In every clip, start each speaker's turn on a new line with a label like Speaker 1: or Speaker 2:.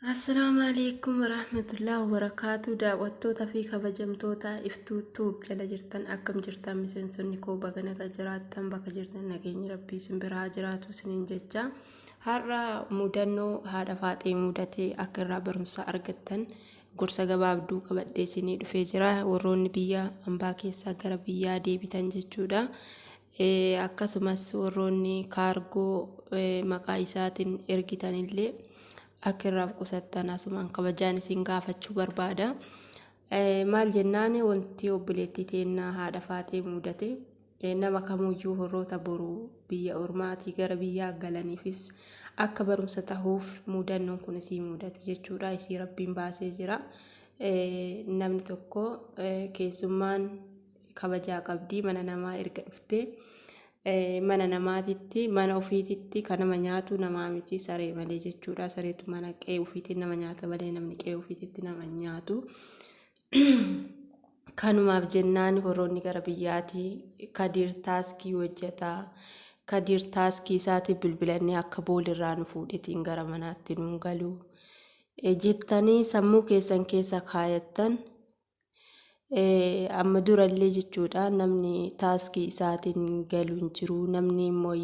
Speaker 1: Assalaamu alaikum warahmatullahi wabarakaatu. Daawwattoota fi kabajamtoota Iftuu Tube jala jirtan, akkam jirtan? Miseensonni koo, baga naga jiraattan. Bakka jirtan nageenyi rabbii isin biraa jiraatu isiniin jecha, har'a mudannoo haadha Faaxee mudatee akka irraa barumsa argattan gorsa gabaabduu qabadhee isinii dhufee jira. Warroonni biyya hambaa keessaa gara biyyaa deebitan jechuudha. Akkasumas warroonni kaargoo maqaa isaatiin ergitanillee akka irraa qusattan asumaan kabajaan isin gaafachuu barbaada. Maal jennaan, wanti obboleettii teennaa haadha Faaxee mudate nama kamuyyuu horroota boru biyya ormaatii gara biyyaa galaniifis akka barumsa tahuuf mudannoon kun isii mudate jechuudha. Isii rabbiin baasee jira. Namni tokko, keessummaan kabajaa qabdii, mana namaa erga dhuftee mana namaatitti, mana ofiititti kan nama nyaatu namaa miti, saree malee jechuudha. Sareetu mana qe'ee ofiitiin nama nyaata malee namni qe'ee ofiititti nama nyaatu. Kanumaaf jennaan warroonni gara biyyaatii Kadiir taaskii hojjetaa. Kadiir taaskii isaatiif bilbilannee akka boolirraa nu fuudhetiin gara manaatti nuun galu jettanii sammuu keessan keessa kaayattan, amma durallee jechuudha, namni taaskii isaatiin galu hin jiru. Namni immoo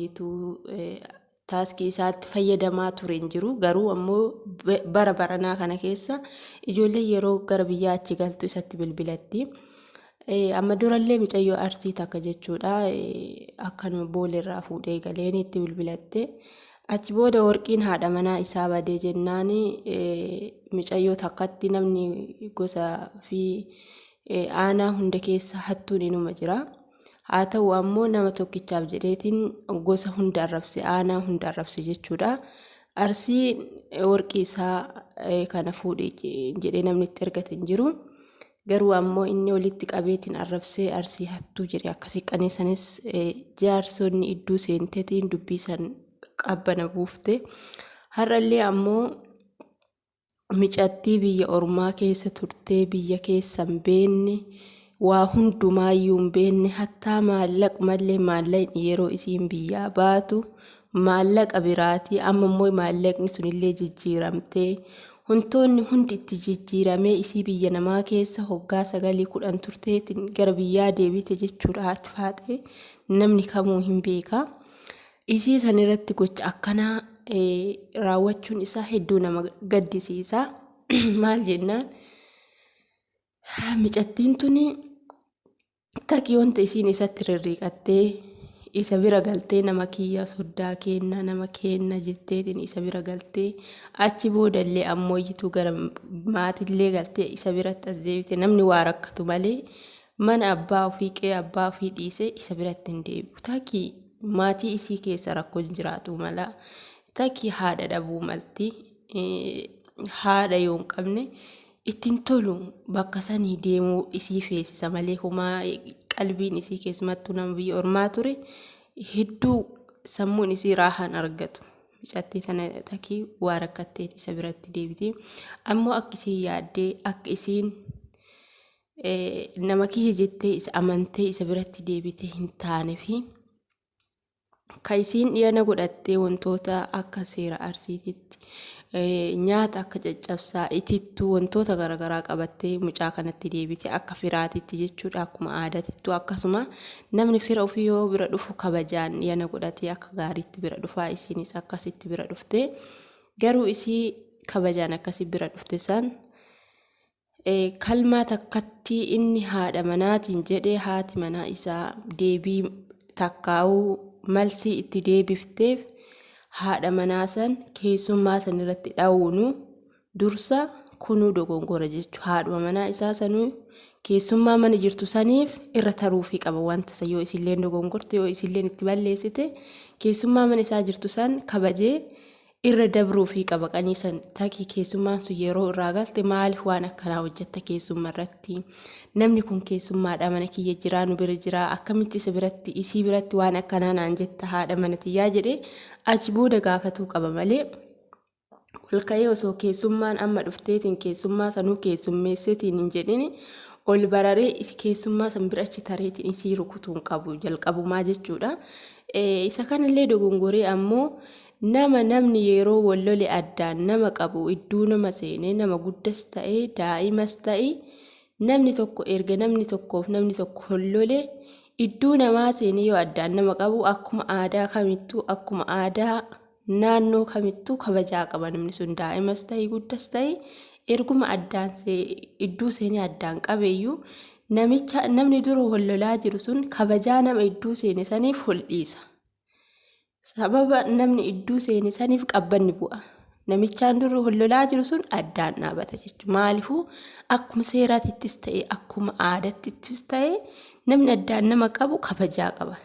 Speaker 1: taaskii isaatti fayyadamaa ture hin jiru. Garuu ammoo bara baranaa kana keessa ijoollee yeroo gara biyyaa achi galtu isatti bilbilatti. Amma durallee mucayyoo Arsii takka jechuudha, akkanuma boolerraa fuudhee galeen itti bilbilatte. Achi booda warqiin haadha manaa isaa badee jennaan mucayyoo takkatti, namni gosa fi aanaa hunda keessa hattuun inuma jira. Haa ta'u ammoo nama tokkichaaf jedheetiin gosa hunda arrabse, aanaa hunda arrabse jechuudha. Arsii warqii isaa kana fuudhe jedhee namni itti ergate hin jiru. Garuu ammoo inni walitti qabeetiin arrabsee Arsii hattuu jedhe. Akkasii qaniisanis jaarsonni idduu seenteetiin dubbii san qabbana buufte. Har'allee ammoo micattii biyya ormaa keessa turtee biyya keessa hin beekne, waa hundumaayyuu hin beekne, hattaa maallaqumallee, maallaqni yeroo isiin biyyaa baatu maallaqa biraatii, amma immoo maallaqni sunillee jijjiiramtee wantoonni hundi itti jijjiiramee, isii biyya namaa keessa hoggaa 9, 10 turteetiin gara biyyaa deebite jechuudha. Haati Faaxee namni kamuu hin beeka. Isii san irratti gocha akkanaa raawwachuun isaa hedduu nama gaddisiisa. Maal jennaan, micattiin tuni takii wanta isiin isatti rirriiqattee isa bira galtee, nama kiyya, soddaa keenna, nama keenna jetteetiin isa bira galtee, achi boodallee ammoo yituu gara maatillee galtee isa biratti as deebite, namni waa rakkatu malee mana abbaa ofii, qe'ee abbaa ofii dhiisee isa biratti hin deebi'u. Takii maatii isii keessa rakkoon jiraatu mala. Takii haadha dhabuu malti. Haadha yoo hin qabne ittiin tolu bakka sanii deemuu isii feesisa malee, homaa qalbiin isii, keessumattuu nama biyya ormaa ture, hedduu sammuun isii raahaan argatu. Micattii tana takii waa rakkatteet isa biratti deebite. Ammoo akka isiin yaaddee, akka isiin nama kiyya jettee isa amantee isa biratti deebite hin taane fi ka isiin dhiyana godhattee wantoota akka seera Arsiititti nyaata akka caccabsaa, itittuu, wantoota garaagaraa qabattee mucaa kanatti deebite akka firaatitti jechuudha. Akkuma aadaatittuu akkasuma namni fira ofii yoo bira dhufu kabajaan dhiyana godhatee akka gaariitti bira dhufaa. Isiinis akkasitti bira dhufte. Garuu isii kabajaan akkasi bira dhufte san kalmaa takkatti inni haadha manaatiin jedhee, haati manaa isaa deebii takkaa'uu malsii itti deebifteef, haadha manaa san keessummaa san irratti dha'uunu dursa kunuu dogongora jechu. Haadhuma manaa isaa sanuu keessummaa mana jirtu saniif irra taruufii qaba. Wanta san yoo isilleen dogongorte, yoo isilleen itti balleessite, keessummaa mana isaa jirtu san kabajee irra dabruufii qaba. Qanii san takii keessummaan sun yeroo irraa galte, maaliif waan akkanaa hojjetta keessummaa irratti? Namni kun keessummaadha, mana kiyya jiraa, nu bira jiraa, akkamitti isa biratti, isii biratti waan akkanaa naan jetta, haadha mana tiyyaa jedhee achi booda gaafatuu qaba malee, ol ka'ee osoo keessummaan amma dhufteetiin keessummaa sanuu keessummeesseetiin hin jedhini ol bararee isi keessummaa san bira achi tareetiin isii rukutuu hin qabu jalqabumaa jechuudha. Isa kanallee dogongoree ammoo Nama namni yeroo wal lole addaan nama qabu idduu nama seenee nama guddas ta'ee daa'imas ta'e namni tokko erga namni tokkoof namni tokko wal lole idduu namaa seenee yoo addaan nama qabu akkuma aadaa kamittuu akkuma aadaa naannoo kamittuu kabajaa qaba namni sun daa'imas ta'e guddas ta'e erguma addaan idduu seenee addaan qabeeyyuu namicha namni dura wal lolaa jiru sun kabajaa nama idduu seene saniif ol dhiisa. Sababa namni idduu seene saniif qabbanni bu'a. Namichaan dura wal lolaa jiru sun addaan dhaabata jechuudha. Maaliifuu akkuma seeraatittis ta'e akkuma aadaatittis ta'e namni addaan nama qabu kabajaa qaba.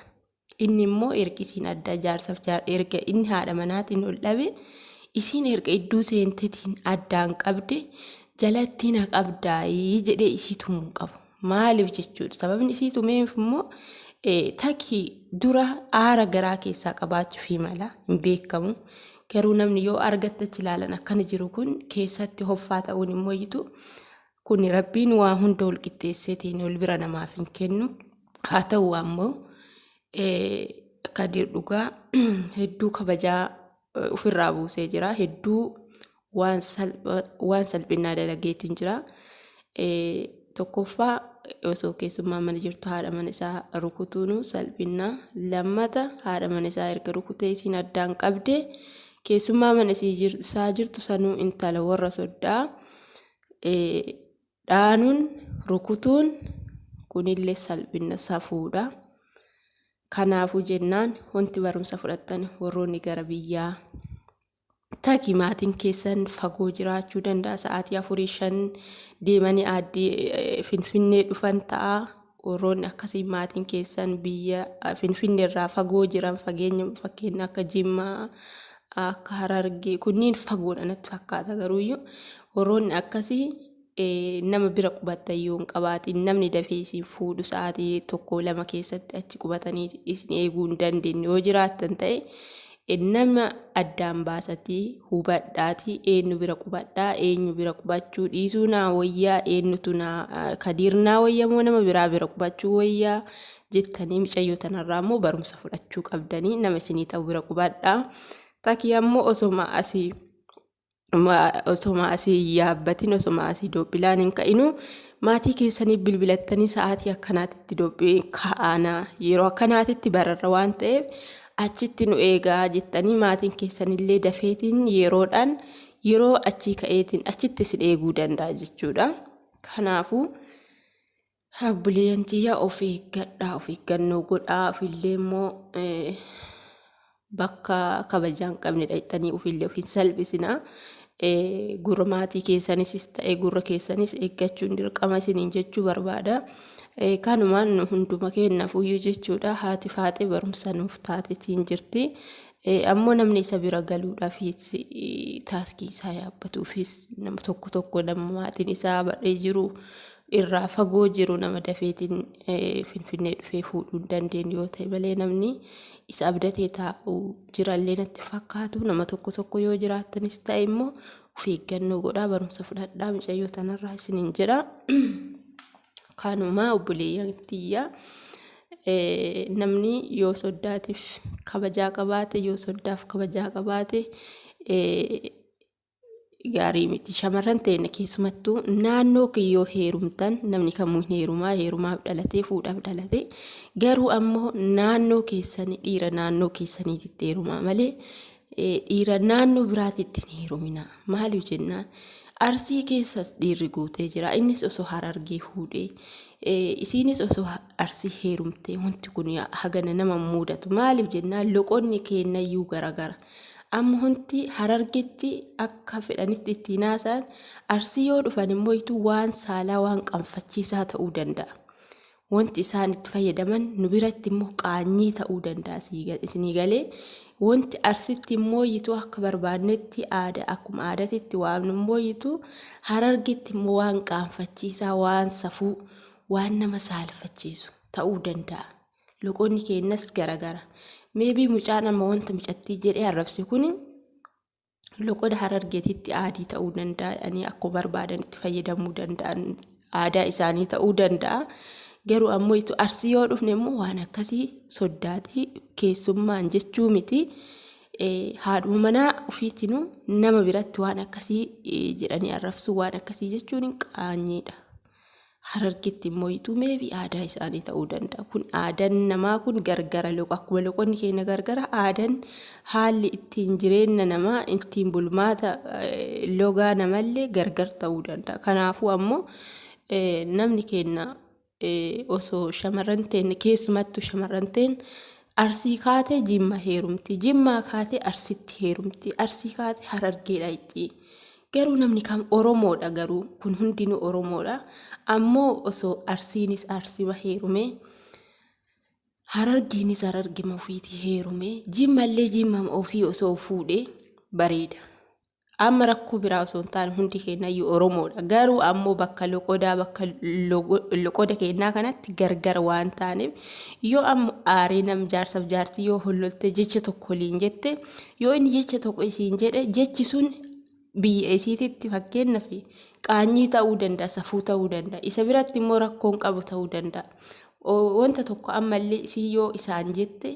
Speaker 1: Inni immoo erga isiin adda jaarsaaf erga inni haadha manaatiin ol dhabe isiin erga idduu seentetiin addaan qabde jalatti na qabdaayii jedhee isii tumuu qabu. Maaliif jechuudha? Sababni isii tumeef immoo takii dura aara garaa keessaa qabaachuufii mala hin beekamu. Garuu namni yoo argatte achi ilaalan akkana jiru kun keessatti hoffaa ta'uun immoo iyyuu kun rabbiin waa hunda ol qixxeesseetiin ol bira namaaf hin kennu. Haa ta'u ammoo Kadir dhugaa hedduu kabajaa ofirraa buusee jira. Hedduu waan salphinnaa dalageetiin jira. Tokkoffaa osoo keessummaa mana jirtu haadha mana isaa rukutuunu salphinnaa. Lammata haadha mana isaa erga rukutee isiin addaan qabde keessummaa mana isaa jirtu sanuu intala warra soddaa dhaanuun rukutuun kunillee salphinna safuudha. Kanaafuu jennaan wanti barumsa fudhattan warroonni gara biyyaa takii maatiin keessan fagoo jiraachuu danda'a. Sa'aatii afurii shan deemanii aaddee Finfinnee dhufan ta'a. Warroonni akkasii maatiin keessan biyya Finfinnee irraa fagoo jiran fageenya fakkeenya akka Jimmaa akka Harargee kunniin fagoodha natti fakkaata garuuyyuu warroonni akkasii nama bira qubattan yoo hin qabaatin namni dafee isin fuudhu sa'aatii tokko lama keessatti achi qubatanii isin eeguu hin dandeenye yoo jiraattan ta'e nama addaan baasatii hubadhaatii eenyu bira qubadhaa eenyu bira qubachuu dhiisuu naa wayyaa eenyutu naa kadiir naa wayya moo nama biraa bira qubachuu wayyaa jettanii micayyoo tanarraa immoo barumsa fudhachuu qabdanii nama isinii ta'u bira qubadhaa. Takii ammoo osoma asii osoma asii hin yaabbatin osoma asii doophilaan hin ka'inu maatii keessanii bilbilattanii sa'aatii akkanaatitti doophii ka'aana yeroo akkanaatitti bararra waan ta'eef achitti nu eegaa jettanii maatiin keessanillee dafeetiin yeroodhaan yeroo achii ka'eetiin achitti isin eeguu danda'a jechuudha. Kanaafuu obboleeyyan tiyya of eeggadhaa of eeggannoo godhaa ofillee immoo bakka kabajaa hin qabne dhaqxanii ofillee of hin salphisinaa. Gurra maatii keessanis ta'e gurra keessanis eeggachuun dirqama isiniin jechuu barbaada. Kanumaan nu hunduma keenyaaf iyyuu jechuudha haati faaxee barumsa nuuf taatetiin jirti. Ammoo namni isa bira galuudhaafis taaskii isaa yaabbatuufis nama tokko tokko nama maatiin isaa baree jiru irraa fagoo jiru nama dafeetiin Finfinnee dhufee fuudhuu hin dandeenye yoo ta'e malee namni isa abdatee taa'u jirallee natti fakkaatu nama tokko tokko yoo jiraattanis ta'e immoo of eeggannoo godhaa barumsa fudhadhaa mucayyoo tanarraa isiniin jedha. Kanuma obboleeyyan tiyya namni yoo soddaatiif kabajaa qabaate yoo soddaaf kabajaa qabaate gaarii miti. Shamarran teenya keessumattuu naannoo kiyyoo heerumtan namni kamuu hin heerumaa heerumaaf dhalatee fuudhaaf dhalatee garuu ammoo naannoo keessanii dhiira naannoo keessaniititti heerumaa malee dhiira naannoo biraatitti hin heeruminaa. Maaliif jennaan Arsii keessas dhiirri guutee jira. Innis osoo Harargee fuudhee isiinis osoo Arsii heerumtee wanti kun hagana nama mudatu. Maaliif jennaan loqonni keenyayyuu garagara. Amma wanti Harargetti akka fedhanitti ittiin haasa'an Arsii yoo dhufan immoo waan saalaa waan qaanfachiisaa ta'uu danda'a. Wanti isaan itti fayyadaman nu biratti immoo qaanyii ta'uu danda'a isinii galee wanti Arsitti immoo yituu akka barbaannetti aadaa akkuma aadaatitti waamnu immoo yituu Harargetti immoo waan qaanfachiisaa waan safuu waan nama saalfachiisu ta'uu danda'a. Loqonni keenyas garagara. Meebii mucaan amma wanta mucattii jedhee arrabse kuni loqoda Harargeetitti aadii ta'uu danda'anii akkuma barbaadan itti fayyadamuu danda'an aadaa isaanii ta'uu danda'a. Garuu ammoo itti Arsii yoo dhufne immoo waan akkasii soddaatii keessummaan jechuu miti. Haadhuma manaa ofiitinuu nama biratti waan akkasii jedhanii arrabsuu, waan akkasii jechuun qaanyiidha. Harargetti immoo maybe aadaa isaanii ta'uu danda'a. Kun aadaan namaa kun gargara, akkuma loqonni keenya gargara, aadaan haalli ittiin jireenya namaa, ittiin bulmaata logaa namallee gargar ta'uu danda'a. Kanaafuu ammoo namni keenya osoo shamarran teenne, keessumattuu shamarran teenne, Arsii kaatee Jimma heerumti, Jimmaa kaatee Arsitti heerumti, Arsii kaatee Harargeedha itti. Garuu namni kam Oromoodha, garuu kun hundinuu Oromoodha. Ammoo osoo Arsiinis Arsima heerume, Harargeenis Harargema ofiitii heerume, Jimmallee Jimmama ofii osoo fuudhe bareeda. Amma rakkoo biraa osoo hin taane hundi keenyayyuu Oromoodha. Garuu ammoo bakka loqodaa, bakka loqoda keenyaa kanatti gargar waan taaneef, yoo amma aaree nam jaarsaaf jaartii yoo hollolte, jecha tokko waliin jette, yoo inni jecha tokko isiin jedhe, jechi sun biyya isiititti fakkeenyaaf qaanyii ta'uu danda'a, safuu ta'uu danda'a. Isa biratti immoo rakkoon qabu ta'uu danda'a. Wanta tokko ammallee isii yoo isaan jette,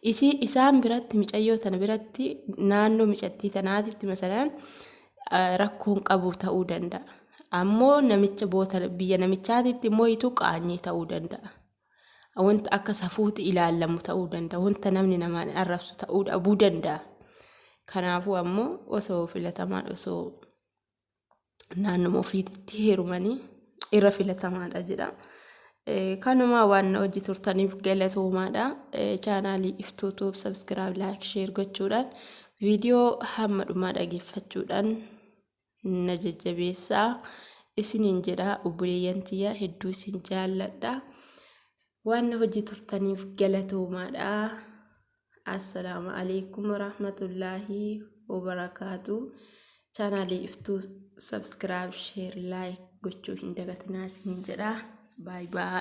Speaker 1: isii isaan biratti, micayyoo tana biratti, naannoo micattii tanaatitti masalaan rakkoon qabu ta'uu danda'a. Ammoo namicha boota biyya namichaatitti immoo itu qaanyii ta'uu danda'a. Wanta akka safuuti ilaallamu ta'uu danda'a. Wanta namni namaan arrabsu ta'uu dhabuu danda'a. Kanaafuu ammoo osoo filatamaan osoo naannoma ofiitti heerumanii irra filatamaadha jedha. Kanumaa waan na hojii turtaniif galatoomaadha. Chaanaalii Iftuu Tube subscribe, like, share gochuudhaan, viidiyoo hamma dhumaa dhageeffachuudhaan na jajjabeessaa isiniin jedha. Obboleeyyan tiyya, hedduu isin jaalladha. Waan na hojii turtaniif galatoomaadha. Assalaamu alaikum warahmatullaahi wabarakaatu. Chaanaalii Iftuu subscribe, share, like gochuu hin dagatinaa isiniin jedha. Baay baay.